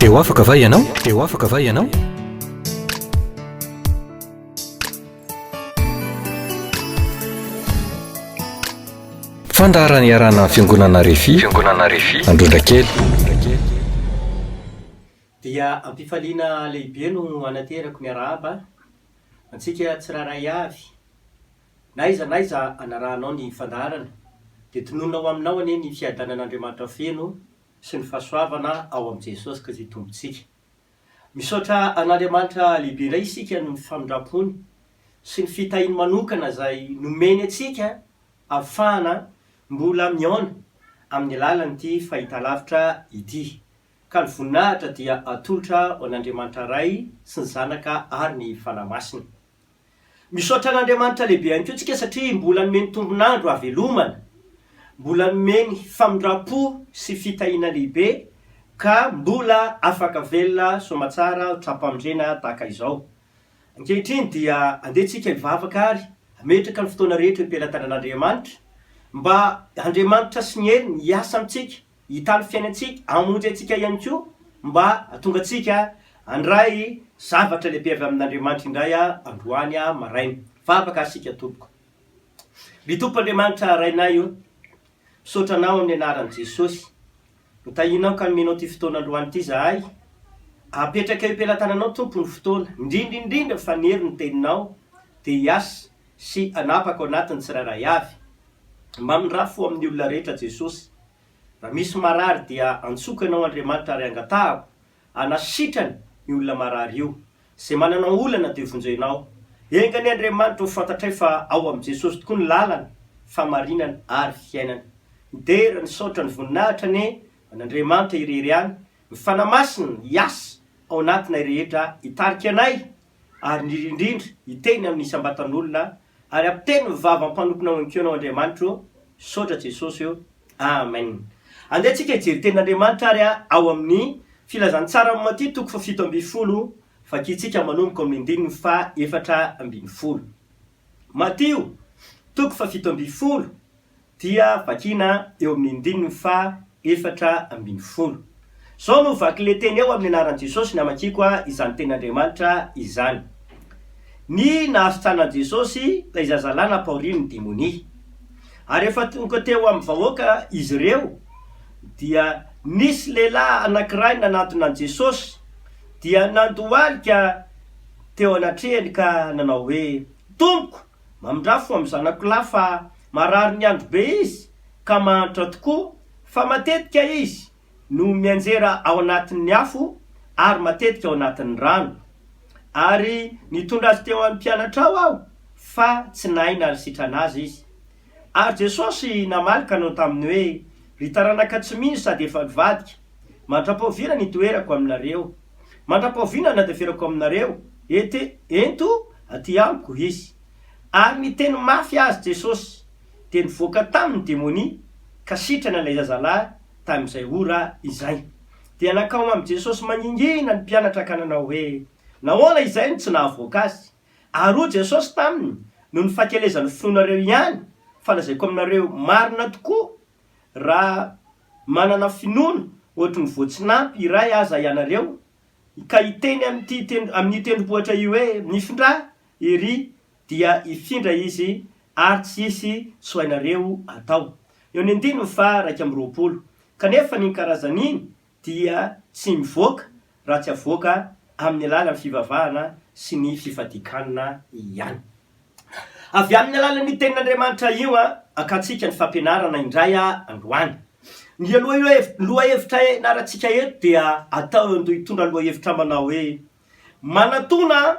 Te ho afaka va ianao? Te ho afaka va ianao? Fandaharana iarahana amin'ny Fiangonana Refi, Fiangonana Refi, Androndrakely. Dia am-pifaliana lehibe no anaterako ny arahaba antsika tsirairay avy Na aiza na aiza anarahanao ny fandaharana dia tononina ho aminao anie ny fiadanan'Andriamanitra feno sy ny fahasoavana ao amin'i Jesosy Kristy Tompontsika. Misaotra an'Andriamanitra lehibe indray isika noho ny famindram-pony sy ny fitahiany manokana izay nomeny antsika ahafahana mbola mihaona amin'ny alalan'ity fahitalavitra ity. Ka ny voninahitra dia atolotra ho an'Andriamanitra Ray sy ny Zanaka ary ny Fanahy Masina. Misaotra an'Andriamanitra lehibe ihany koa tsika satria mbola nomeny tombon'andro havelomana, mbola nomeny famindram-po sy fitahiana lehibe ka mbola afaka velona soamatsara ho tra-pamonjena tahaka izao. Ankehitriny dia andeha tsika hivavaka ary hametraka ny fotoana rehetra eo am-pelatanan'Andriamanitra mba Andriamanitra sy ny heriny hiasa amintsika Hitahy ny fiainantsika, hamonjy antsika ihany koa mba hahatonga antsika handray zavatra lehibe avy amin'Andriamanitra indray androany maraina. Vavaka isika tompoko. Ry Tompo Andriamanitra Rainay o, misaotra Anao amin'ny anaran'i Jesosy. Notahianao ka nomenao ity fotoana androany ity izahay. Apetraka eo am-pelatananao Tompo ny fotoana, indrindra indrindra fa ny hery ny Teninao dia hiasa sy hanapaka ao anatin'ny tsirairay avy. Mamindrà fo amin'ny olona rehetra Jesosy. Raha misy marary dia antsoko Ianao Andriamanitra ary angatahako hanasitrana io olona marary io. Izay manana olana dia vonjenao. Enga anie Andriamanitra ho fantatray fa ao amin'i Jesosy tokoa ny lalana, fahamarinana ary fiainana. Ny dera, ny saotra, ny voninahitra anie an'Andriamanitra irery ihany. Ny Fanahy Masina hiasa ao anatinay rehetra hitarika anay ary indrindra indrindra hiteny amin'ny isam-batan'olona ary hampiteny ny vava mpanomponao ankeonao Andriamanitro misaotra Jesosy o Amen Andeha tsika hijery tenin'Andriamanitra ary ao amin'ny Filazantsaran'i Matio toko faha 17 vakintsika manomboka amin'ny andininy faha 14 Matio toko faha 17 dia vakiana eo amin'ny andininy faha 14. Izao no vakin'ilay teny eo amin'ny anaran'i Jesosy ny hamakiako izany tenin'Andriamanitra izany. Ny nahasitranan'i Jesosy ilay zazalahy nampahorian'ny demonia. Ary rehefa tonga teo amin'ny vahoaka izy ireo, dia nisy lehilahy anankiray nanantona an'i Jesosy, dia nandohalika teo anatrehany ka nanao hoe, Tompoko, Mamindrafo amin'ny zanako lahy fa marary ny andro be izy ka mahantra tokoa fa matetika izy no mianjera ao anatin'ny afo ary matetika ao anatin'ny rano. Ary nitondra azy teo amin'ny mpianatrao aho fa tsy nahay nahasitrana azy izy. Ary Jesosy namaly ka nanao taminy hoe, Ry taranaka tsy mino sady efa nivadika, mandra-pahoviana ny hitoerako aminareo? Mandra-pahoviana no handeferako aminareo? Ete, ento aty amiko izy. Ary niteny mafy azy Jesosy, dia nivoaka taminy ny demonia, ka sitrana ilay zazalahy tamin'izay ora izay. Dia nankao amin'i Jesosy mangingina ny mpianatra ka nanao hoe, Nahoana izay no tsy nahavoaka azy? Ary hoy Jesosy taminy, Noho ny fahakelezan'ny finoanareo ihany, fa lazaiko aminareo marina tokoa, Raha manana finoana ohatry ny voatsinampy iray aza ianareo, ka hiteny amin'ity amin'io tendrombohitra io hoe, 'Mifindrà ery', dia hifindra izy, ary tsy hisy tsy ho hainareo atao. Eo ny andininy faha 21. Kanefa ny karazan'iny dia tsy mivoaka raha tsy avoaka amin'ny alalan'ny fivavahana sy ny fifadian-kanina ihany. Avy amin'ny alalan'io Tenin'Andriamanitra io ankantsika ny fampianarana indray androany. Ny lohahevitra ianarantsika eto dia atao hitondra lohahevitra manao hoe Manatona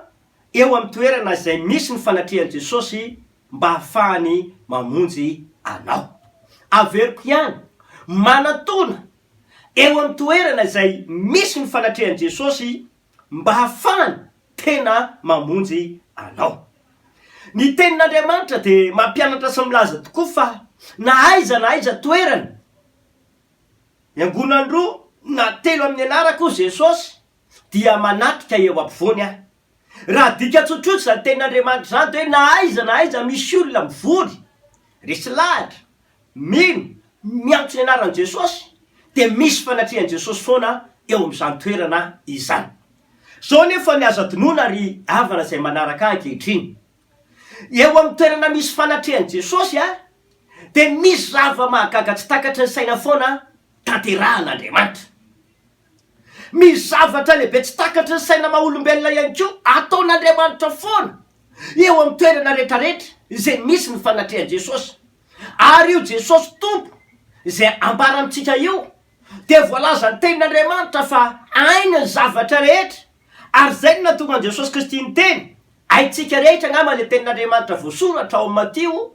eo amin'ny toerana izay misy ny fanatrehan'i Jesosy mba hahafahany mamonjy anao. Averiko ihany, manatona eo amin'ny toerana izay misy ny fanatrehan'i Jesosy mba hahafahany tena mamonjy anao. Ny Tenin'Andriamanitra dia mampianatra sy milaza tokoa fa na aiza na aiza toerana iangonan-droa na telo amin'ny anarako Jesosy dia manatrika eo ampovoany aho. Raha adika tsotsotra izany Tenin'Andriamanitra izany dia hoe na aiza na aiza misy olona mivory, resy lahatra, Mino, miantso ny anaran'i Jesosy, dia misy fanatrehan'i Jesosy foana eo amin'izany toerana izany. Izao anefa ny azo adinoina ry havana izay manaraka ahy ankehitriny. Eo amin'ny toerana misy fanatrehan'i Jesosy dia misy zava-mahagaga tsy takatry ny saina foana tanterahan'Andriamanitra. Misy zavatra lehibe tsy takatry ny saina maha olombelona ihany koa ataon'Andriamanitra foana eo amin'ny toerana rehetrarehetra izay misy ny fanatrehan'i Jesosy. Ary io Jesosy Tompo izay ambara amintsika io dia voalazan'ny Tenin'Andriamanitra fa hainy ny zavatra rehetra ary izay no nahatonga an'i Jesosy Kristy niteny, haintsika rehetra angamba ilay Tenin'Andriamanitra voasoratra ao amin'ny Matio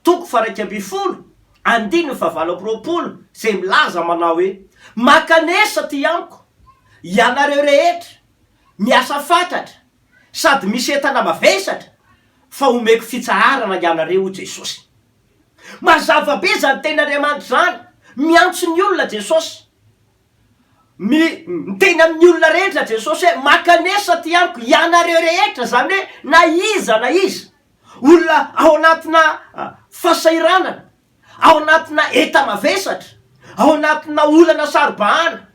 toko faha-11 andininy faha-28 izay milaza manao hoe, Mankanesa aty amiko ianareo rehetra miasa fatratra sady misy entana mavesatra fa homeko fitsaharana ianareo hoy Jesosy. Mazava be izany tenin'Andriamanitra izany, miantso ny olona Jesosy. Mi, miteny amin'ny olona rehetra Jesosy hoe, Mankanesa aty amiko ianareo rehetra, izany hoe na iza na iza, olona ao anatina fahasahiranana, ao anatina enta-mavesatra, ao anatina olana saro-bahana,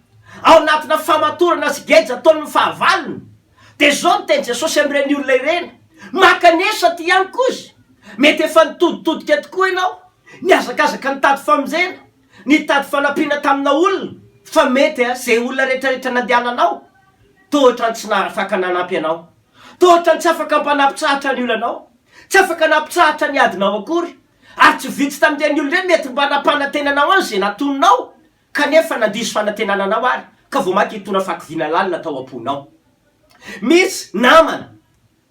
ao anatina famatorana sy geja ataon'ny fahavalony. Dia izao no tenin'i Jesosy amin'ireny olona ireny, Mankanesa aty amiko izy. Mety efa nitoditodika tokoa ianao, nihazakazaka nitady famonjena, nitady fanampiana tamina olona, fa mety izay olona rehetrarehetra nandehananao, toa ohatran'ny tsy nahafaka nanampy anao. Toa ohatran'ny tsy afaka mba nampitsahatra ny olanao, tsy afaka nampitsahatra ny adinao akory, ary tsy vitsy tamin'ireny olona ireny mety mba nampanantena anao any izay natoninao, kanefa nandiso fanantenana anao ary ka vao mainka hitondra fahakiviana lalina tao am-ponao. Misy namana,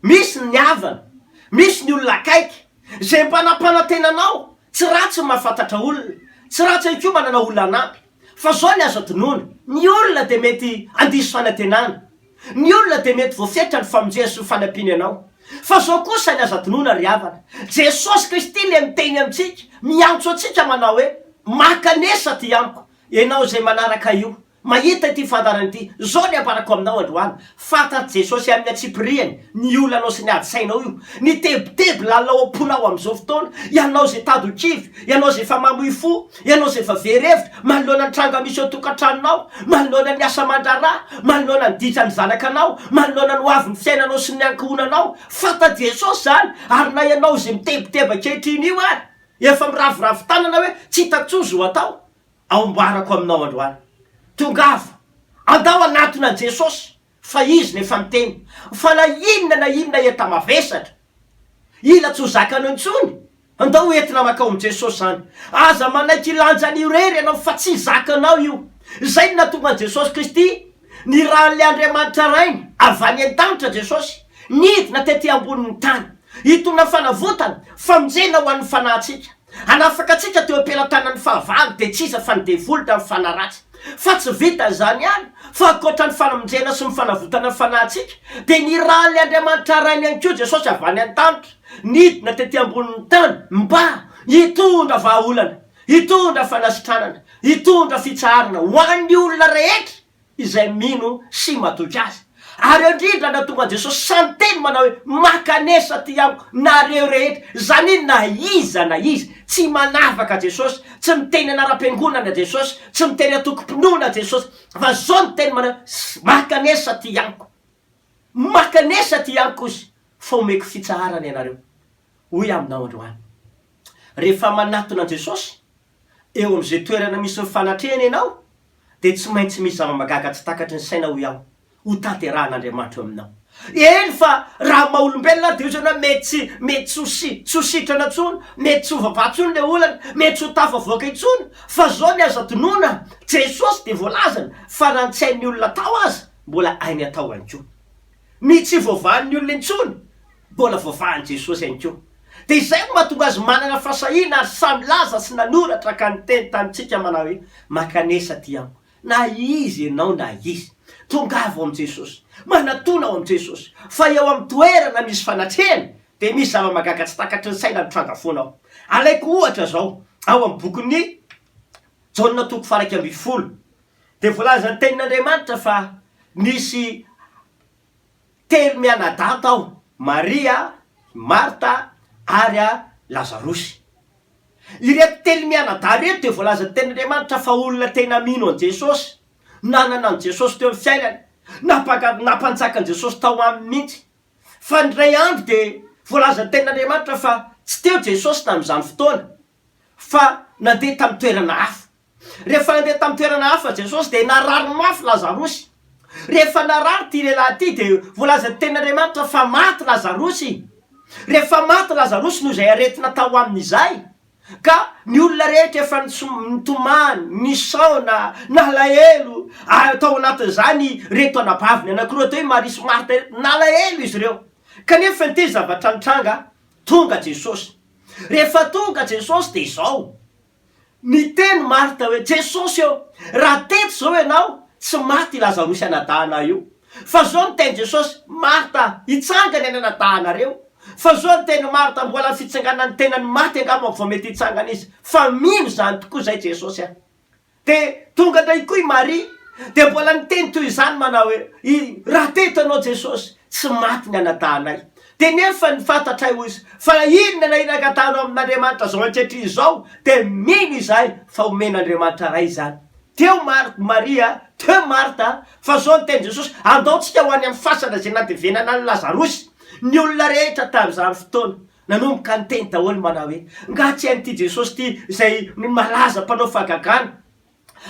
misy ny havana, misy ny olona akaiky, izay mba nampanantena anao, tsy ratsy ny mahafantatra olona, tsy ratsy ihany koa manana olona hanampy, fa izao ny azo adinoina, ny olona dia mety handiso fanantenana, Ny olona dia mety voafetra ny famonjena sy ny fanampiany anao. Fa zao kosa ny aza adinoina ry havana, Jesosy Kristy ilay miteny amintsika, miantso antsika manao hoe, Mankanesa aty amiko, ianao izay manaraka io, mahita ity fandaharana ity, zao ny ambarako aminao androany, fantatr'i Jesosy amin'ny antsipiriany ny olanao sy ny ady sainao io, ny tebiteby lalina ao am-ponao amin'izao fotoana, ianao izay tady ho kivy, ianao izay efa mamoy fo, Ianao izay efa very hevitra manoloana ny tranga misy eo an-tokantranonao, manoloana ny asa aman-draharaha, manoloana ny ditran'ny zanakanao, manoloana ny hoavin'ny fiainanao sy ny ankohonanao. Fantatr'i Jesosy izany, ary na ianao izay mitebiteby ankehitriny io ary, efa miraviravy tanana hoe tsy hitako intsony izay ho atao, amboarako aminao androany. Tongava, andao hanatona an'i Jesosy, fa Izy no efa niteny fa na inona na inona enta-mavesatra, ila tsy ho zakanao intsony, Andao ho entina mankao amin'i Jesosy izany. Aza manaiky hilanja an'io irery ianao fa tsy zakanao io. Izay no nahatonga an'i Jesosy Kristy nirahan'ilay Andriamanitra Rainy avy any an-danitra Jesosy, nidina tety ambonin'ny tany, hitondra fanavotana, famonjena ho an'ny fanahintsika. Hanafaka antsika teo am-pelatanan'ny fahavalo, dia tsy iza fa ny devoly tamin'ny fanahy ratsy. Fa tsy vitan'izany ihany, fa ankoatra ny famonjena sy ny fanavotana ny fanahintsika, dia nirahan'ilay Andriamanitra Rainy ihany koa Jesosy avy any an-danitra. Nidina tety ambonin'ny tany mba hitondra vahaolana, hitondra fanasitranana, hitondra fitsaharana ho an'ny olona rehetra izay mino sy matoky Azy. Ary indrindra nahatonga an'i Jesosy sahy niteny manao hoe, Mankanesa aty amiko nareo rehetra. Izany hoe na iza na iza, tsy manavaka Jesosy, tsy miteny anaram-piangonana Jesosy, tsy miteny antokom-pinoana Jesosy, fa izao no teny manao hoe, Mankanesa aty amiko. Mankanesa aty amiko izy fa omeko fitsaharana ianareo. Hoy aho aminao androany, rehefa manatona an'i Jesosy, eo amin'izay toerana misy ny fanatrehany ianao, dia tsy maintsy misy zava-mahagaga tsy takatry ny saina hoy aho, ho tanterahan'Andriamanitra eo aminao. Eny fa raha maha olombelona ary dia hoy izy hoe mety tsy mety tsy ho si tsy ho sitrana intsony, mety tsy ho vavaha intsony ilay olana, mety tsy ho tafavoaka intsony, fa izao ny azo adinoina, Jesosy dia voalazany fa raha ny tsy hain'ny olona atao aza, mbola hainy atao ihany koa. Ny tsy voavahan'ny olona intsony, mbola voavahan'i Jesosy ihany koa. Dia izay no mahatonga azy manana fahasahiana ary sahy milaza sy nanoratra ka niteny tamintsika manao hoe, Mankanesa aty amiko, na iza ianao na iza. Tongava ao amin'i Jesosy. Manatona ao amin'i Jesosy. Fa eo amin'ny toerana misy fanatrehana, dia misy zava-mahagaga tsy takatry ny saina mitranga foana ao. Alaiko ohatra izao, ao amin'ny bokin'ny Jaona toko faha-11. Dia voalazan'ny Tenin'Andriamanitra fa nisy telo mianadahy tao, Maria, Marta ary Lazarosy. Ireto telo mianadahy ireto dia voalazan'ny Tenin'Andriamanitra fa olona tena mino an'i Jesosy. Nanana an'i Jesosy teo amin'ny fiainany, nampaka, nampanjaka an'i Jesosy tao aminy mihitsy. Fa indray andro dia voalazan'ny Tenin'Andriamanitra fa tsy teo Jesosy tamin'izany fotoana, fa nandeha tamin'ny toerana hafa. Rehefa nandeha tamin'ny toerana hafa Jesosy dia narary mafy Lazarosy. Rehefa narary ity lehilahy ity dia voalazan'ny Tenin'Andriamanitra fa maty Lazarosy. Rehefa maty Lazarosy noho izay aretina tao aminy izay, ka ny olona rehetra efa nitomany, nisaona, nalahelo, ary tao anatin'izany ireto anabaviny anankiroa atao hoe Maria sy Marta ireto, nalahelo izy ireo. Kanefa ity zavatra nitranga, tonga Jesosy. Rehefa tonga Jesosy dia izao, Niteny Marta hoe, Jesosy ô, raha teto izao ianao, tsy maty i Lazarosy anadahinay io. Fa izao no tenin'i Jesosy, Marta, hitsangana ny anadahinareo. Fa izao no tenin'i Marta, mbola ny fitsanganan'ny tenany maty angamba vao mety hitsangana izy. Fa mino izany tokoa izay Jesosy a. Dia tonga indray koa i Maria, dia mbola niteny toy izany manao hoe, I, raha teto ianao Jesosy, tsy maty ny anadahinay. Dia nefa ny fantatray hoy izy, fa na inona na inona angatahanao amin'Andriamanitra izao ankehitriny izao, dia mino izahay fa homen'Andriamanitra Ray izany. Teo Mar, Maria, teo Marta, fa izao no tenin'i Jesosy, andao tsika ho any amin'ny fasana izay nandevenana an'i Lazarosy. Ny olona rehetra tamin'izany fotoana, nanomboka niteny daholo manao hoe, Nga tsy hain'ity Jesosy ity izay malaza mpanao fahagagana?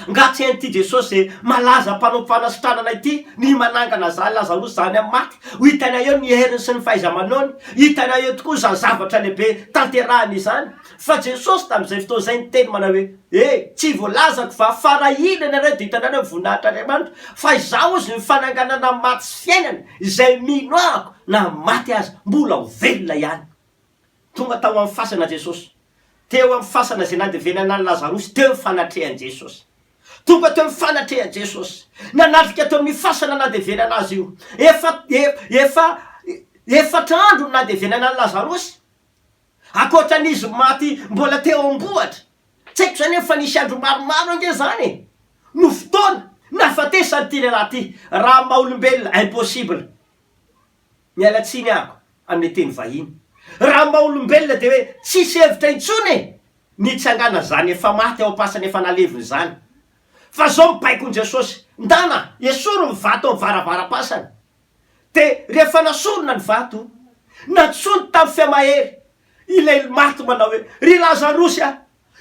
Nga tsy hain'ity Jesosy izay malaza mpanao fanasitranana ity ny manangana izany Lazarosy izany amin'ny maty? Ho hitanay eo ny heriny sy ny fahaiza-manaony. Hitanay eo tokoa izany zavatra lehibe tanterahiny izany. Fa Jesosy tamin'izay fotoana izay niteny manao hoe, E, tsy voalazako va fa raha hino ianareo dia hitanareo ny voninahitr'Andriamanitra? Fa Izaho hozy ny fananganana ny maty sy fiainana, izay mino Ahako na maty aza, mbola ho velona ihany. Tonga tao amin'ny fasana Jesosy. Teo amin'ny fasana izay nandevenana an'i Lazarosy, teo ny fanatrehan'i Jesosy. Tonga teo amin'ny fanatrehan'i Jesosy. Nanatrika teo amin'ny fasana nandevenana azy io. Efa, efa, efatra andro no nandevenana an'i Lazarosy. Ankoatra an'izy maty mbola teo am-bohitra. Tsy haiko izany fa nisy andro maromaro ange izany e! No fotoana nahafatesan'ity lehilahy ity. Raha maha olombelona, impossible. Miala tsiny ahako amin'ny teny vahiny. Raha maha olombelona dia hoe tsisy hevitra intsony e! Ny hitsangana izany efa maty ao am-pasana efa nalevina izany. Fa izao ny baikon'i Jesosy, Ndana, esory ny vato amin'ny varavaram-pasana. Dia rehefa nasorina ny vato, nantsoiny tamin'ny feo mahery ilay maty manao hoe, Ry Lazarosy a!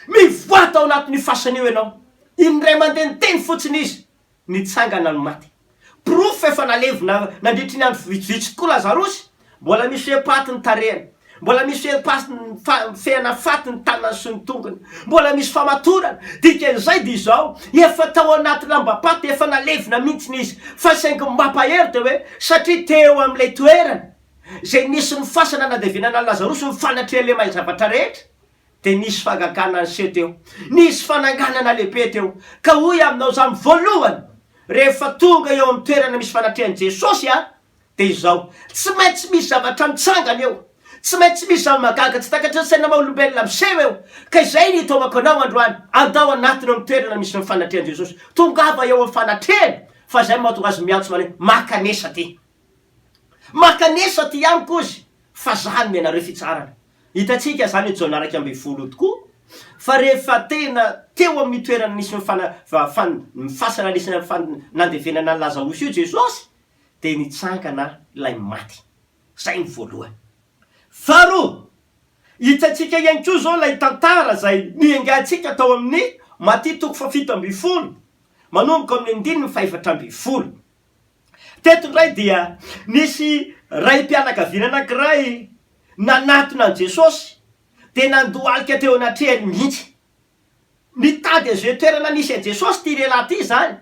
Mivoaha tao anatin'io fasana io ianao! Indray mandeha niteny fotsiny izy, nitsangana ny maty. Porofo fa efa nalevina nandritry ny andro vitsivitsy tokoa Lazarosy, mbola misy feam-paty ny tarehiny, mbola misy feam-pehana faty ny tanany sy ny tongony, mbola misy famatorana. Dikan'izay dia izao, efa tao anaty lambam-paty, efa nalevina mihitsy izy. Fa saingy ny mampahery dia hoe, satria teo amin'ilay toerana izay nisy ny fasana nandevenana an'i Lazarosy ny fanatrehan'ilay zavatra rehetra, Dia nisy fahagagana niseho teo. Nisy fananganana lehibe teo. Ka hoy aminao izany, voalohany, rehefa tonga eo amin'ny toerana misy fanatrehan'i Jesosy aho, dia izao, tsy maintsy misy zavatra mitsangana eo. Tsy maintsy misy zava-mahagaga tsy takatry ny saina maha olombelona miseho eo. Ka izay no itaomako anao androany, andao hanatona eo amin'ny toerana misy ny fanatrehan'i Jesosy. Tongava eo amin'ny fanatrehany, fa izay no mahatonga azy miantso manao hoe, Mankanesa aty. Mankanesa aty amiko hozy, fa za hanome anareo fitsaharana. Hitantsika izany io Jaona 11 io tokoa fa rehefa tena teo amin'ny toerana nisy ny fana, fan, ny fasana nisy ny fan, nandevenana an'i Lazarosy io Jesosy dia nitsangana ilay maty. Izay ny voalohany. Faharoa, hitantsika ihany koa izao ilay tantara izay niaingantsika tao amin'ny Matia toko faha-17 manomboka amin'ny andininy faha-14. Teto indray dia nisy raim-pianakaviana anankiray nanatona an'i Jesosy dia nandohalika teo anatrehany mihitsy. Nitady an'izay toerana nisy an'i Jesosy ity lehilahy ity izany.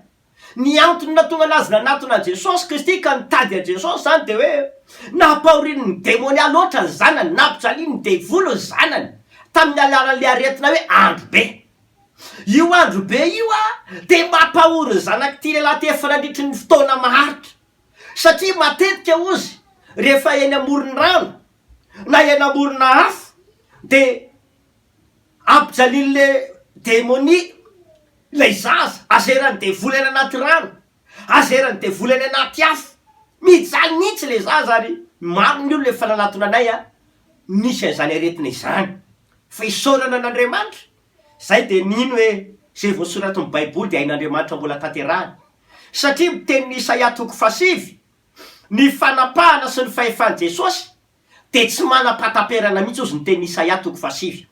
Ny antony nahatonga anazy nanatona an'i Jesosy Kristy ka nitady an'i Jesosy izany dia hoe nampahorian'ny demonia loatra ny zanany, nampijalian'ny devoly ny zanany tamin'ny alalan'ilay aretina hoe androbe. Io andro be io dia mampahory ny zanak'ity lehilahy ity efa nandritry ny fotoana maharitra. Satria matetika hozy rehefa eny amoron'ny rano na eny amorona afo dia ampijalian'ilay demonia ilay zaza, azeran'ny devoly any anaty rano, azeran'ny devoly any anaty afo. Mijaly mihitsy ilay zaza ary maro ny olona efa nanatona anay nisy an'izany aretina izany. Fa isaorana an'Andriamanitra, Zay dia nino hoe zay voasoratin'ny baiboly dia hain'Andriamanitra mbola tanterahana. Satria ny tenin'i Isaia toko fahasivy, ny fanapahana sy ny fahefan'i Jesosy dia tsy manam-pahataperana mihitsy hozy ny tenin'i Isaia toko fahasivy.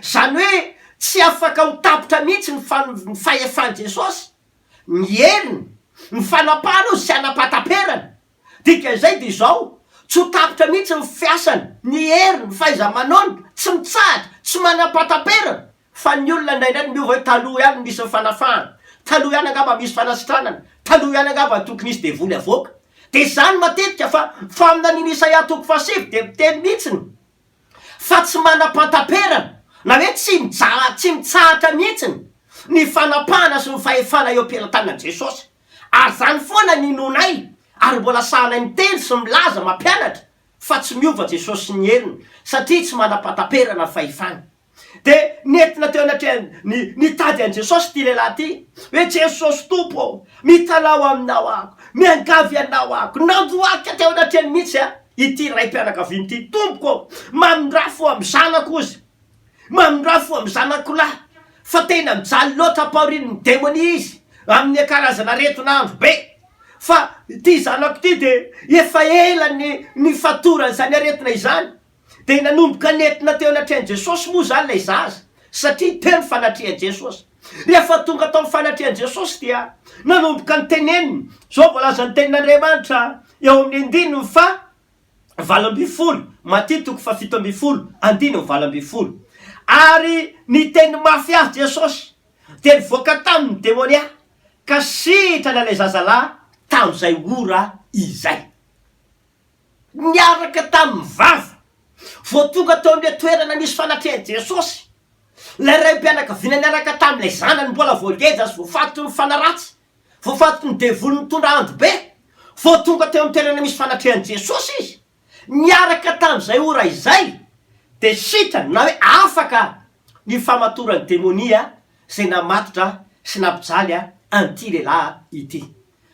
Izany hoe tsy afaka ho tapitra mihitsy ny ny fahefan'i Jesosy, ny heriny, ny fanapahana hozy tsy hanam-pahataperana. Dikan'izay dia izao, tsy ho tapitra mihitsy ny fiasany, ny heriny, ny fahaiza-manaony, tsy mitsahatra, tsy manam-pahataperana. Fa ny olona indraindray no miova hoe taloha ihany no nisy ny fanafahana, taloha ihany angamba misy fanasitranana, taloha ihany angamba tokony hisy devoly avoaka. Dia izany matetika fa faminanian'i Isaia toko fahasivy dia miteny mihitsiny fa tsy manam-pahataperana na hoe tsy mijaha tsy mitsahatra mihitsiny ny fanapahana sy ny fahefana eo am-pelatanan'i Jesosy. Ary izany foana ny inoanay ary mbola sahanay miteny sy milaza mampianatra fa tsy miova Jesosy sy ny heriny satria tsy manam-pahataperana ny fahefany. Dia nentina teo anatrehan' ny nitady an'i Jesosy ity lehilahy ity, hoe, Jesosy Tompo ô, mitalaho aminao aho, miangavy anao aho. Nandohalika teo anatrehany mihitsy ity raim-pianakaviana ity, Tompoko ô, mamindrà fo amin'ny zanako ozy, mamindrà fo amin'ny zanako lahy, fa tena mijaly loatra ampahorian'ny demonia izy amin'ny karazana aretina andro be. Fa ity zanako ity dia efa ela ny nifatoran'izany aretina izany. Dia nanomboka nentina teo anatrehan'i Jesosy moa izany ilay zaza, satria teo ny fanatrehan'i Jesosy. Rehefa tonga tao amin'ny fanatrehan'i Jesosy dia nanomboka niteneniny. Izao voalazan'ny tenin'Andriamanitra eo amin'ny andininy faha 18, Matio toko faha 17, andininy 18. Ary niteny mafy azy Jesosy, dia nivoaka taminy ny demonia, ka sitrana ilay zazalahy tamin'izay ora izay. Niaraka tamin'ny vava. Vao tonga teo amin'ilay toerana nisy fanatrehan'i Jesosy, ilay raim-pianakaviana niaraka tamin'ilay zanany mbola voageja sy voafatotry ny fanahy ratsy, voafatotry ny devoly nitondra andro be. Vao tonga teo amin'ny toerana misy fanatrehan'i Jesosy izy, niaraka tamin'izay ora izay, dia sitrana na hoe afaka ny famatoran'ny demonia izay namatotra sy nampijaly an'ity lehilahy ity.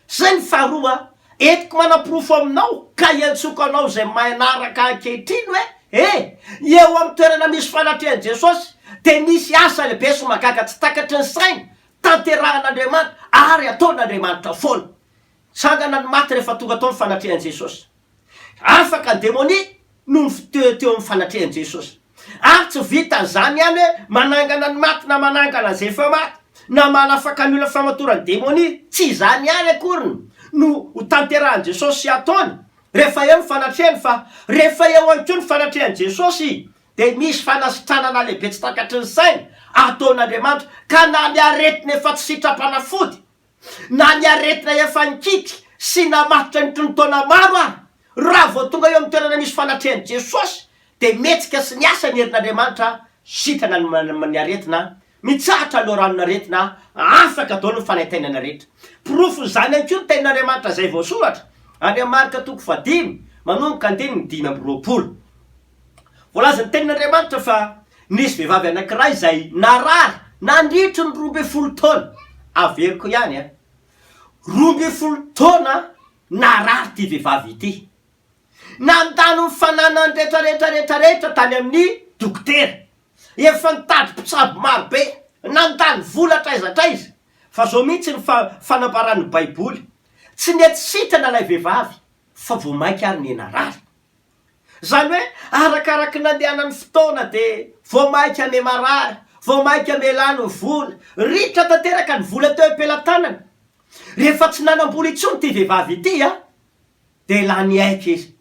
Zay ny faharoa entiko manaporofo aminao ka iantsoako anao izay manaraka ankehitriny hoe e! eo amin'ny toerana misy fanatrehan'i Jesosy dia misy asa lehibe sy mahagaga tsy takatry ny saina tanterahan'Andriamanitra ary ataon'Andriamanitra foana. Tsangana ny maty rehefa tonga tao ny fanatrehan'i Jesosy. Afaka ny demonia noho ny teo teo amin'ny fanatrehan'i Jesosy. Ary tsy vitan'izany ihany hoe manangana ny maty na manangana izay efa maty, na manafaka ny olona famatoran'ny demonia. Tsy izany ihany akoriny no ho tanterahan'i Jesosy sy hataony rehefa eo ny fanatrehany fa rehefa eo ihany koa ny fanatrehan'i Jesosy dia misy fanasitranana lehibe tsy takatry ny saina ataon'Andriamanitra ka na ny aretina efa tsy sitram-panafody Na ny aretina efa nikiky sy namatotra ny ny taona maro ary, raha vao tonga eo amin'ny toerana misy fanatrehan'i Jesosy, dia mihetsika sy miasa ny herin'Andriamanitra, sitrana ny ny aretina, mitsahatra ny loharanon'aretina, afaka daholo ny fanaintainana rehetra. Porofon'izany ihany koa ny tenin'Andriamanitra izay voasoratra any amin'ny Marka toko fahadimy, manomboka andininy 25. Voalazan'ny Tenin'Andriamanitra fa nisy vehivavy anankiray izay narary nandritry ny 12 taona. Averiko ihany an! 12 taona narary ity vehivavy ity. Nandany ny fananany rehetra rehetra rehetra rehetra tany amin'ny dokotera. Efa nitady mpitsabo maro be, nandany vola hatraiza hatraiza. Fa izao mihitsy ny fanambaran'ny Baiboly, tsy nety sitrana ilay vehivavy fa vao mainka ary niha-narary. Izany hoe arakaraky ny nandehanan'ny fotoana dia vao mainka miha-marary, vao mainka miha-lany ny vola. Ritra tanteraka ny vola teo am-pelatanany. Rehefa tsy nanam-bola intsony ity vehivavy ity dia lany aika izy.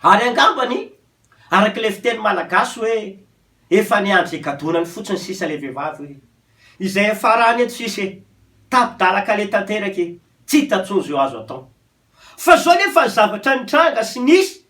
Ary angambany, araka ilay fiteny malagasy hoe efa niandry izay gadonany fotsiny sisa ilay vehivavy hoe izay hiafarany eto sisa e, tapi-dalan-kaleha tanteraka e, tsy hita intsony izay azo atao. Fa zao nefa ny zavatra nitranga sy nisy,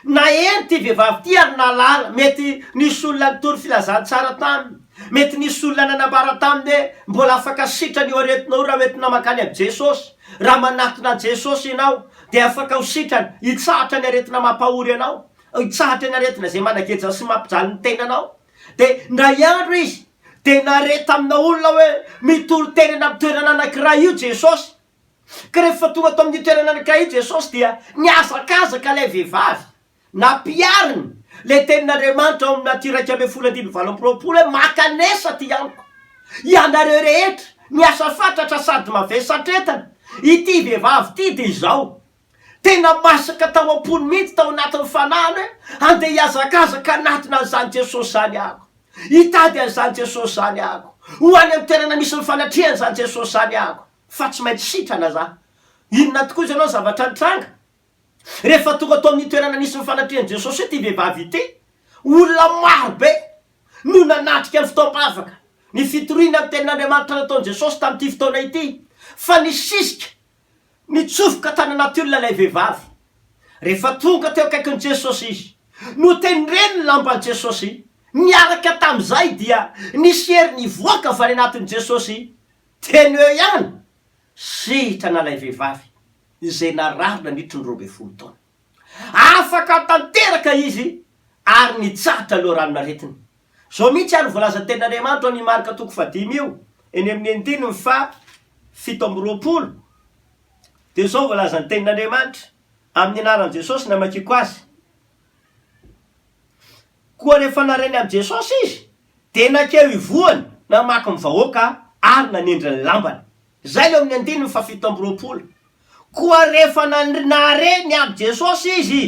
naheno ity vehivavy ity ary nahalala, mety nisy olona nitory filazantsara taminy, mety nisy olona nanambara taminy hoe mbola afaka sitrana io aretina io raha hoentina mankany amin'i Jesosy, raha manatona an'i Jesosy ianao dia afaka ho sitrana, hitsahatra ny aretina mampahory anao, hitsahatra ny aretina izay manageja sy mampijaly ny tenanao. Dia indray andro izy dia nahare tamina olona hoe mitory teny any amin'ny toerana anankiray io Jesosy. Ka rehefa tonga tao amin'io toerana anankiray io Jesosy dia nihazakazaka ilay vehivavy, nampihariny ilay tenin'Andriamanitra ao amin'ny Matio 11 andininy 28 hoe, Mankanesa aty amiko, ianareo rehetra miasa fatratra sady mavesatra entana, Ity vehivavy ity dia izao, tena masaka tao am-pony mihitsy tao anatin'ny fanahiny hoe andeha hihazakazaka hanatona an'izany Jesosy izany aho. Hitady an'izany Jesosy izany aho. Ho any amin'ny toerana misy ny fanatrehany izany Jesosy izany aho. Fa tsy maintsy sitrana za. Inona tokoa izao ny zavatra nitranga? Rehefa tonga tao amin'ny toerana nisy ny fanatrehan'i Jesosy ity vehivavy ity, olona maro be no nanatrika ny fotoam-bavaka, ny fitoriana ny tenin'Andriamanitra nataon'i Jesosy tamin'ity fotoana ity, fa nisisika nitsofoka tany anaty olona ilay vehivavy. Rehefa tonga teo akaikin'i Jesosy izy, notenireny ny lamban'i Jesosy, niaraka tamin'izay dia nisy hery nivoaka avy any anatin'i Jesosy, teny eo ihany, sitrana ilay vehivavy. izay narary nandritry ny 12 taona. Afaka tanteraka izy ary nitsahatra loharanon'aretiny. Izao mihitsy ary no voalazan'ny Tenin'Andriamanitra ao amin'ny Marka toko fahadimy io, eny amin'ny andininy faha 27, dia izao voalazan'ny Tenin'Andriamanitra, amin'ny anaran'i Jesosy namakiako azy. Koa rehefa nare ny amin'i Jesosy izy, dia nankeo ivohony namaky ny vahoaka ary nanendry ny lambany. Izay eo amin'ny andininy fahafito amby 20. Koa rehefa nahare ny amin'i Jesosy izy,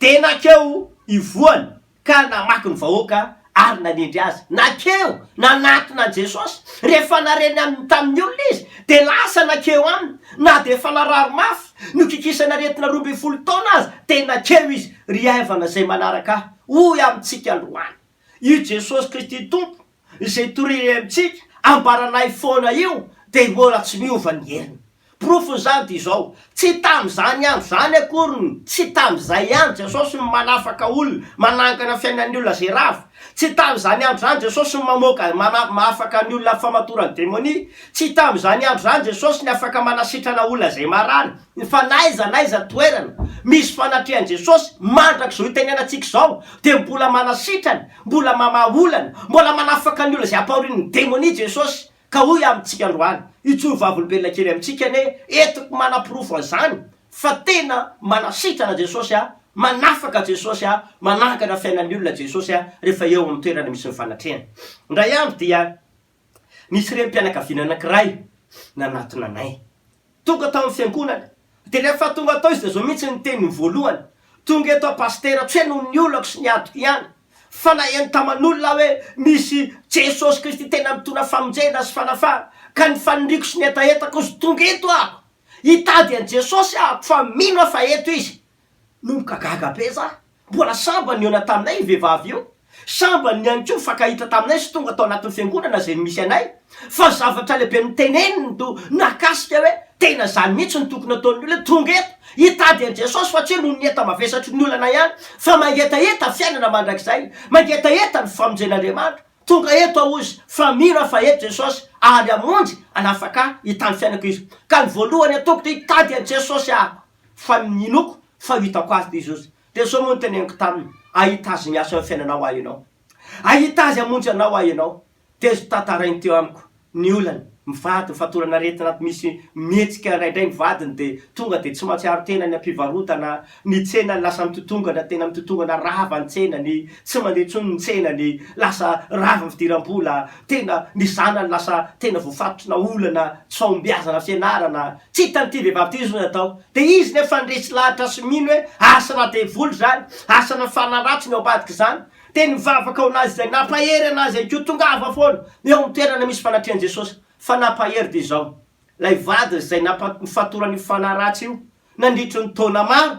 dia nankeo ivohony ka namaky ny vahoaka ary nanendry azy. Nankeo, nanatona an'i Jesosy. Rehefa nahare ny aminy tamin'ny olona izy, dia lasa nankeo aminy. Na dia efa narary mafy, nokikisana aretina 12 taona aza, dia nankeo izy. Ry havana izay manaraka ahy, hoy amintsika androany, io Jesosy Kristy Tompo, Izay toriany amintsika, ambaranay foana io, dia mbola tsy miova ny heriny. Porofon'izany dia izao, tsy tamin'izany andro izany akory ny, tsy tamin'izay andro Jesosy no manafaka olona, manangana fiainan'ny olona izay rava. Tsy tamin'izany andro izany Jesosy no mamoaka, mana, mahafaka ny olona amin'ny famatoran'ny demonia. Tsy tamin'izany andro izany Jesosy ny afaka manasitrana olona izay marary. Fa na aiza na aiza toerana misy fanatrehan'i Jesosy, mandrak'izao itenenantsika izao, dia mbola manasitrana, Mbola mamaha olana, mbola manafaka ny olona izay ampahorian'ny demonia Jesosy, ka hoy amintsika androany, hijoro vavolombelona kely amintsika anie, entiko manaporofo an'izany fa tena manasitrana Jesosy a, manafaka Jesosy a, manangana fiainan'ny olona Jesosy a, rehefa eo amin'ny toerana misy ny fanatrehany. Indray andro dia nisy renim-pianakaviana anankiray nanatona anay. Tonga tao amin'ny fiangonana. Dia rehefa tonga tao izy dia izao mihitsy ny teniny voalohany, Tonga eto aho pasitera tsy hoe noho ny olako sy ny adiko ihany, fa naheno taman'olona aho hoe misy Jesosy Kristy tena mitondra famonjena sy fanafahana, ka ny faniriako sy ny hetahetako izy tonga eto aho hitady an'i Jesosy aho fa mino aho fa eto izy. Nomboka gaga be za. Mbola sambany nihaona taminay io vehivavy io. Sambany ihany koa nifankahita taminay sy tonga tao anatin'ny fiangonana izay misy anay. Fa zavatra lehibe noteneniny no nahakasika hoe tena izany mihitsy no tokony ataon'ny olona hoe tonga eto hitady an'i Jesosy fa tsy hoe noho ny enta-mavesatry ny olana ihany fa mangetaheta fiainana mandrakizay, mangetaheta ny famonjen'Andriamanitra. Tonga eto aho hozy fa mino aho fa eto Jesosy ary hamonjy hanafaka ahy hitany fiainako Izy. Ka ny voalohany ataoko dia hitady an'i Jesosy aho fa ny inoako fa ho hitako azy dia Izy. Dia izao moa no teneniko taminy, Hahita Azy miasa eo amin'ny fiainanao aho ianao. Hahita Azy hamonjy anao aho ianao. Dia izy tantarainy teo amiko ny olany, mivady, ny fatorana aretina misy mihetsika indraindray ny vadiny dia tonga dia tsy mahatsiaro tena ny am-pivarotana, ny tsenany lasa mitotongana, tena mitotongana rava ny tsenany, tsy mandeha intsony ny tsenany, lasa rava ny fidiram-bola, tena ny zanany lasa tena voafatotry-na olana, tsy fahombiazana fianarana, tsy hitan'ity vehivavy ity izy no natao. Dia izy nefa nresy lahatra sy mino hoe asana devoly izany, asana fanahy ratsy ny ao ambadik'izany. Dia nivavaka ho an'azy izay nampahery an'azy ihany koa, tongava foana eo amin'ny toerana misy fanatrehan'i Jesosy. Fa nampahery dia izao, ilay vadiny izay nampifatoran'io fanahy ratsy io nandritry ny taona maro,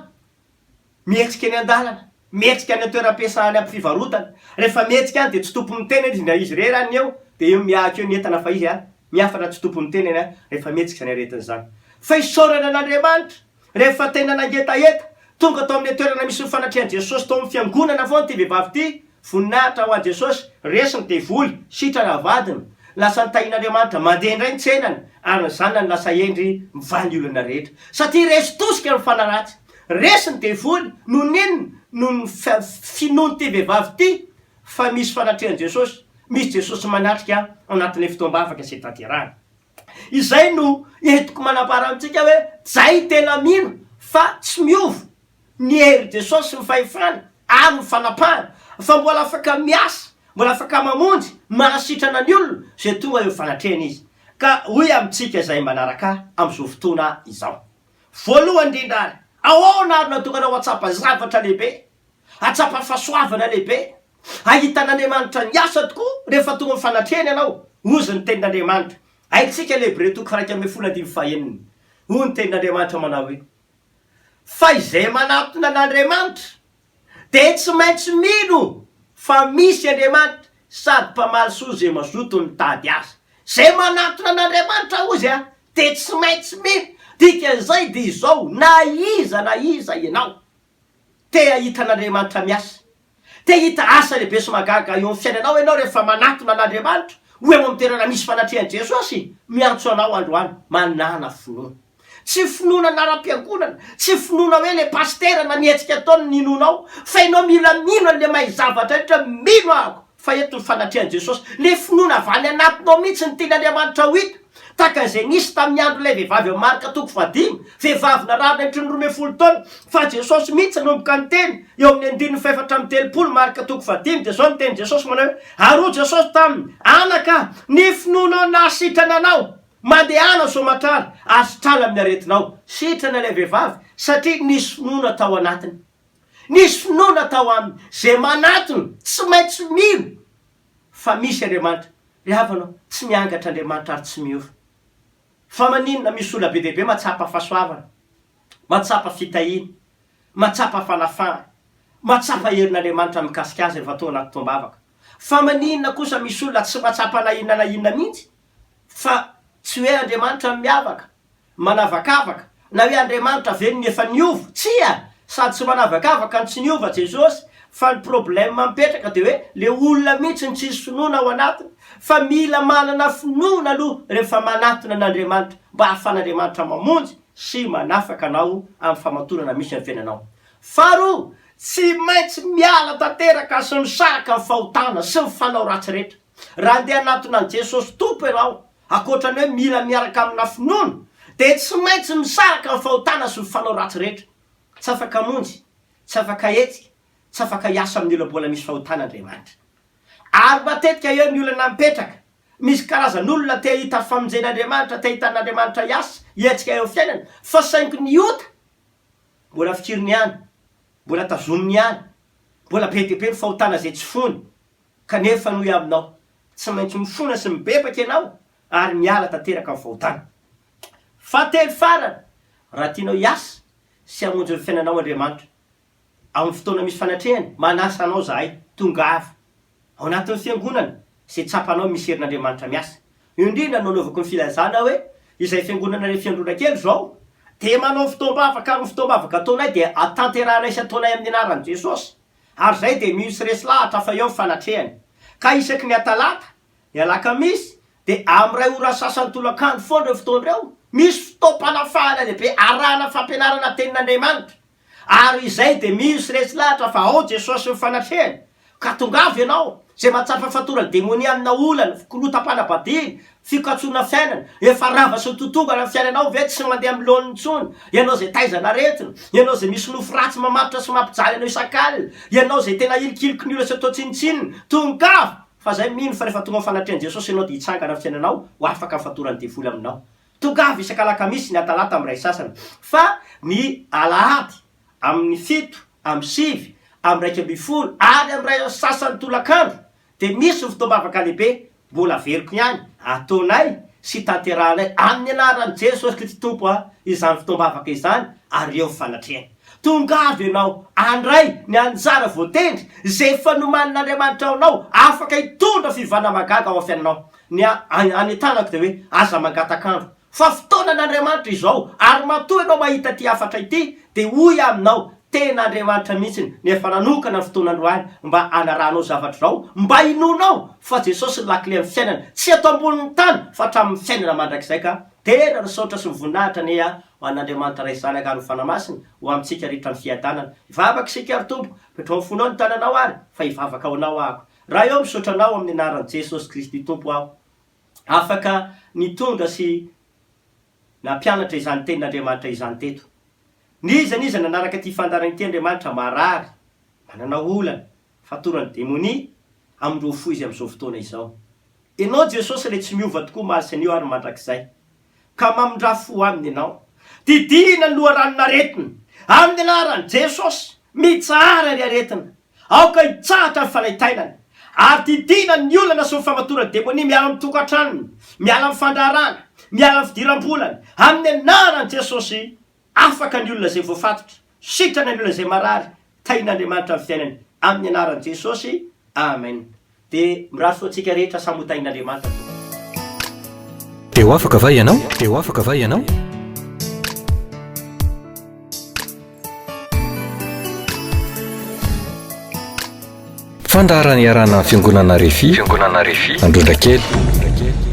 mihetsika eny an-dalana, mihetsika any an-toeram-piasana any am-pivarotana, rehefa mihetsika any dia tsy tompon'ny tenany izy na izy irery any eo, dia eo miahaka eo ny entana fa izy miafatra tsy tompon'ny tenany rehefa mihetsika izany aretina izany. Fa isaorana an'Andriamanitra, rehefa tena nangetaheta, tonga tao amin'ilay toerana misy ny fanatrehan'i Jesosy tao amin'ny fiangonana foana ity vehivavy ity, voninahitra ho an'i Jesosy, resy ny devoly, sitrana vadiny, lasa nitahian'Andriamanitra, mandeha indray ny tsenany, ary ny zanany lasa hendry mivaha ny olana rehetra. Satria resy tosika ny fanahy ratsy, resy ny devoly, noho ny inona? Noho ny finoan'ity vehivavy ity fa misy fanatrehan'i Jesosy, misy Jesosy manatrika ao anatin'ilay fotoam-bavaka izay tanterahany. Izay no entiko manambara amintsika hoe zay tena mino fa tsy miova ny herin'i Jesosy sy ny fahefany ary ny fanapahany fa mbola afaka miasa, mbola afaka mamonjy, manasitrana ny olona izay tonga eo fanatrehany Izy. Ka hoy amintsika izay manaraka ahy amin'izao fotoana izao. Voalohany indrindra ary, ahoana ary no hahatonga anao hahatsapa zavatra lehibe, hahatsapa fahasoavana lehibe, hahita an'Andriamanitra miasa tokoa rehefa tonga amin'ny fanatrehany ianao? Hozy ny tenin'Andriamanitra. Haintsika ilay Hebreo toko 11 andininy fahenina. Hoy ny tenin'Andriamanitra manao hoe, Fa izay manatona an'Andriamanitra dia tsy maintsy mino fa misy Andriamanitra sady mpamaly soa izay mazoto mitady Azy. Izay manatona an'Andriamanitra hozy a, dia tsy maintsy mino. Dikan'izay dia izao, na iza na iza ianao, te hahita an'Andriamanitra miasa, Te hahita asa lehibe sy mahagaga eo amin'ny fiainanao ianao rehefa manatona an'Andriamanitra ho eo amin'ny toerana misy fanatrehan'i Jesosy miantso anao androany. Manàna finoana. Tsy finoana anaram-piangonana, tsy finoana hoe le pasitera na ny hetsika ataony no inoanao, fa ianao mila mino an'le mahay zavatra rehetra, mino aho fa eto ny fanatrehan'i Jesosy. Le finoana avy any anatinao mihitsy no tian'Andriamanitra ho hita. Tahaka izay nisy tamin'ny andron'ilay vehivavy ao Marka toko fahadimy, vehivavy narary nandritry ny 12 taona, fa Jesosy mihitsy nanomboka niteny, eo amin'ny andininy fahefatra amby 30, Marka toko fahadimy, dia izao ny tenin'i Jesosy manao hoe, Ary hoy Jesosy taminy, Anaka, ny finoanao nahasitrana anao, mandehana soamatrara, ary sitrana amin'ny aretinao. Sitrana ilay vehivavy, satria nisy finoana tao anatiny. Nisy finoana tao aminy. Izay manatona, tsy maintsy mino fa misy Andriamanitra. Ry havana ô, tsy miangatra Andriamanitra ary tsy miova. Fa maninona misy olona be dia be mahatsapa fahasoavana, mahatsapa fitahiana, mahatsapa fanafahana, mahatsapa herin'Andriamanitra mikasika azy rehefa tonga anaty fotoam-bavaka. Fa maninona kosa misy olona tsy mahatsapa na inona na inona mihitsy fa tsy hoe Andriamanitra no miavaka, Manavakavaka, na hoe Andriamanitra ve no efa niova? Tsia! Sady tsy manavakavaka no tsy niova Jesosy, fa ny problème mipetraka dia hoe le olona mihitsy no tsisy finoana ao anatiny, fa mila manana finoana aloha rehefa manatona an'Andriamanitra mba ahafan'Andriamanitra mamonjy sy manafaka anao amin'ny famantonana misy amin'ny fiainanao. Faharoa, tsy maintsy miala tanteraka sy misaraka amin'ny fahotana sy ny fanao ratsy rehetra. Raha andeha hanatona an'i Jesosy Tompo ianao, ankoatra ny hoe mila miaraka amina finoana, dia tsy maintsy misaraka amin'ny fahotana sy ny fanao ratsy rehetra. Tsy afaka hamonjy, tsy afaka hahetsika, tsy afaka hiasa amin'ny olona mbola misy fahotana Andriamanitra. Ary matetika eo ny olana mipetraka. Misy karazan'olona te hahita famonjen'Andriamanitra, te hahita an'Andriamanitra hiasa, hihetsika eo amin'ny fiainany, fa saingy ny ota mbola fikiriny ihany, mbola tazominy ihany, mbola be dia be ny fahotana izay tsy fony. Kanefa noho aminao, tsy maintsy mifona sy mibebaka ianao ary miala tanteraka amin'ny fahotana. Fahatelo farany, raha tianao hiasa sy hamonjy ny fiainanao Andriamanitra, amin'ny fotoana misy fanatrehany, manasa anao izahay, tongava ao anatin'ny fiangonana izay tsapanao misy herin'Andriamanitra miasa. Io indrindra no anaovako ny filazana hoe izay fiangonana any Fiandronakely izao dia manao fotoam-bavaka ary ny fotoam-bavaka ataonay dia tanterahanay sy ataonay amin'ny anaran'i Jesosy. Ary izay dia mino sy resy lahatra fa eo ny fanatrehany. Ka isaky ny atalata, ny alakamisy, dia amin'ny iray ora sasany tolakandro foana ireo fotoana ireo, misy fotoam-panafahana lehibe arahana fampianarana tenin'Andriamanitra. Ary izay dia mino sy resy lahatra fa ao Jesosy sy ny fanatrehany. Ka tongava ianao, izay mahatsapa fatoran'ny demonia amina olana, fikorotam-panambadiana, Fikatsoana fiainana, efa rava sy totongana ny fiainanao ve tsy mandeha amin'ny laoniny intsony? Ianao izay taizana aretina, ianao izay misy nofy ratsy mamatotra sy mampijaly anao isak'alina, ianao izay tena hilikiliky ny olona sy atao tsinontsinona, tongava! Fa zay mino fa rehefa tonga ao fanatrehan'i Jesosy ianao dia hitsangana ny fiainanao ho afaka ny fatoran'ny devoly aminao. Tongava isak'alakamisy ny atalata amin'ny iray sasany fa ny alahady amin'ny fito, amin'ny sivy, amin'ny 11 ary amin'ny iray sasany tolakandro Dia misy ny fotoam-bavaka lehibe, mbola averiko ihany, ataonay sy tanterahanay amin'ny anaran'i Jesosy Kristy Tompo a, izany fotoam-bavaka izany ary eo fanatrehany. Tongava ianao handray ny anjara voatendry izay efa nomanin'Andriamanitra ho anao, afaka hitondra fiovana mahagaga ao amin'ny fiainanao. Ny anentanako dia hoe aza mangatak'andro, Fa fotoanan'Andriamanitra izao, ary matoa ianao mahita ity hafatra ity, dia hoy aho aminao, tena Andriamanitra mihitsy no efa nanokana ny fotoana androany mba hanarahanao zavatra izao, mba hinoanao fa Jesosy no lakile amin'ny fiainana, tsy eto ambonin'ny tany fa hatramin'ny fiainana mandrakizay ka dera ny saotra sy ny voninahitra anie ho an'Andriamanitra Ray sy Zanaka ary ny Fanahy Masina, ho amintsika rehetra ny fiadanana. Hivavaka isika ry Tompoko, petrao amin'ny fonao ny tananao ary fa hivavaka ho anao aho. Ray ô, misaotra Anao amin'ny anaran'i Jesosy Kristy Tompo aho. afaka nitondra sy nampianatra izany tenin'Andriamanitra izany teto. N'iza n'iza nanaraka ity fandaharana ity Andriamanitra marary, manana olana, fatoran'ny demonia, amin'ireo fo izy amin'izao fotoana izao. Ianao Jesosy ilay tsy miova tokoa omaly sy anio ary mandrakizay. Ka mamindrà fo aminy Ianao. Didina ny loharanon'aretina. Amin'ny anaran'i Jesosy, mitsahara ry aretina. Aoka hitsahatra ny fanaintainana. Ary didina ny olana sy ny famatoran'ny demonia miala amin'ny tokantranony, miala amin'ny fandraharahana, miala amin'ny fidiram-bolany. Amin'ny anaran'i Jesosy, afaka ny olona izay voafatotra, sitrana ny olona izay marary, tahin'Andriamanitra ny fiainany. Amin'ny anaran'i Jesosy, amen. Dia mirary soa antsika rehetra samy ho tahin'Andriamanitra tompoko. Dia ho afaka va ianao? Dia ho afaka va ianao? Fandaharana iarahana amin'ny Fiangonana Refi, Fiangonana Refi, Androndrakely.